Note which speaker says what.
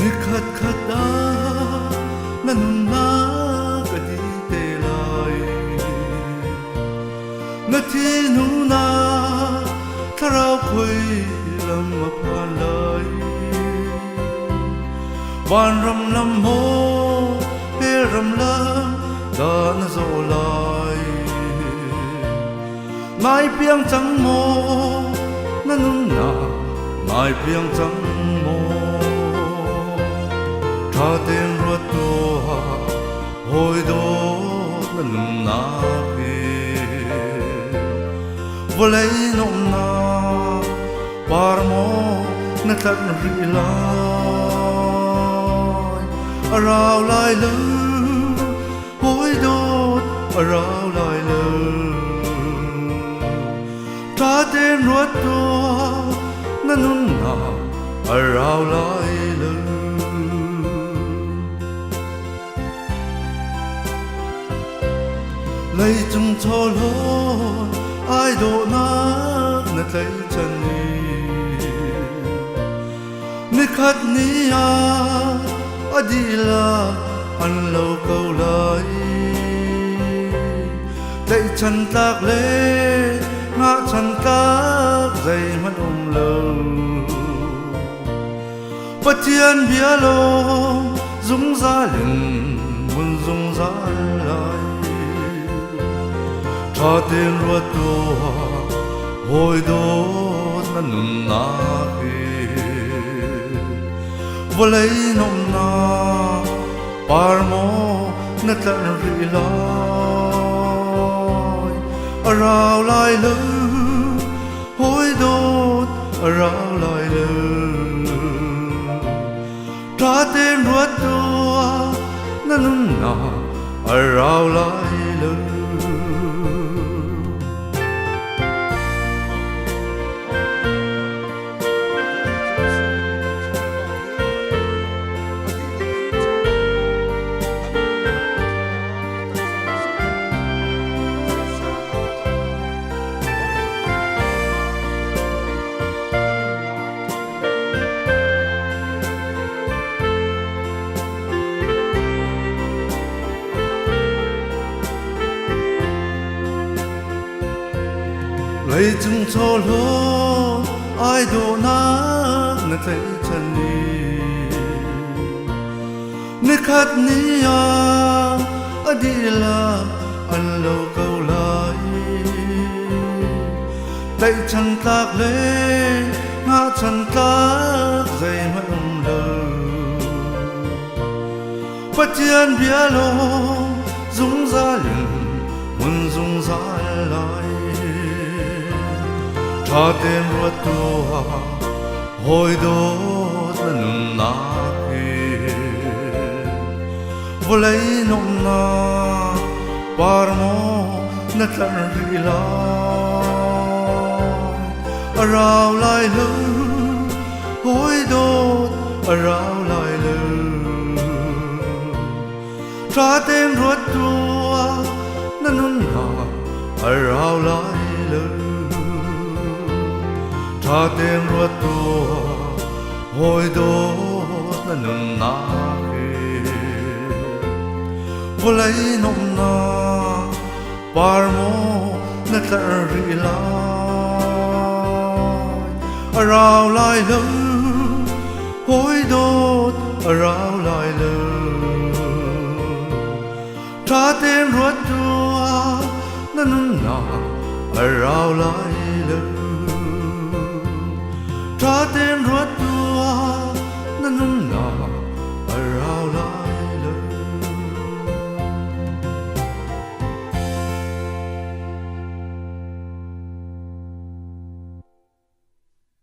Speaker 1: Nikhat khat ah na nunnak a dih te lai. Na thi hnu na thlarau khoi lam a phan lai. Vanram lam maw hell ram lam dah na zawh lai. Nai piang cang maw na nunnak nai piang cang maw Ṭha tein ruat tuah hawi dawt na nunnak hi vawlei nuamhnak par maw na tlanh rih lai a rau lai lo Hawi dawt a rau lai lo. Ṭha tein ruat tuah na nunnak a rau lai lo. Leicung chawhlawn ai dawhnak na tlaihchan i Nikhat ni ah a dihlak an lo ko lai. Tlaihchan tlak le ngahchan tlak zeihmanh um lo. Pathian bia lawng zungzal in hmun zungzal lai. Ṭha tein ruat tuah, hawi dawt na nunnak hi. Vawlei nuamhnak par maw na tlanh rih lai. A rau lai lo, hawi dawt a rau lai lo. Ṭha tein ruat tuah, na nunnak a rau lai lo. Leicung chawhlawn ai dawhnak na tlaihchan ni Nikhat ni ah a dihlak an lo ko lai. Tlaihchan tlak le ngahchan tlak zeihmanh um lo. Pathian bia lawng zungzal in hmun zungzal lai. Ṭha tein ruat tuah, hawi dawt na nunnak hi. Vawlei nuamhnak par maw na tlanh rih lai. A rau lai lo, hawi dawt a rau lai lo. Ṭha tein ruat tuah, na nunnak a rau lai lo. Ṭha tein ruat tuah, hawi dawt na nunnak hi. Vawlei nuamhnak par maw na tlarh rih lai. A rau lai lo, hawi dawt a rau lai lo. Ṭha tein ruat tuah, na nunnak a rau lai lo. Ṭha tein ruat tuah.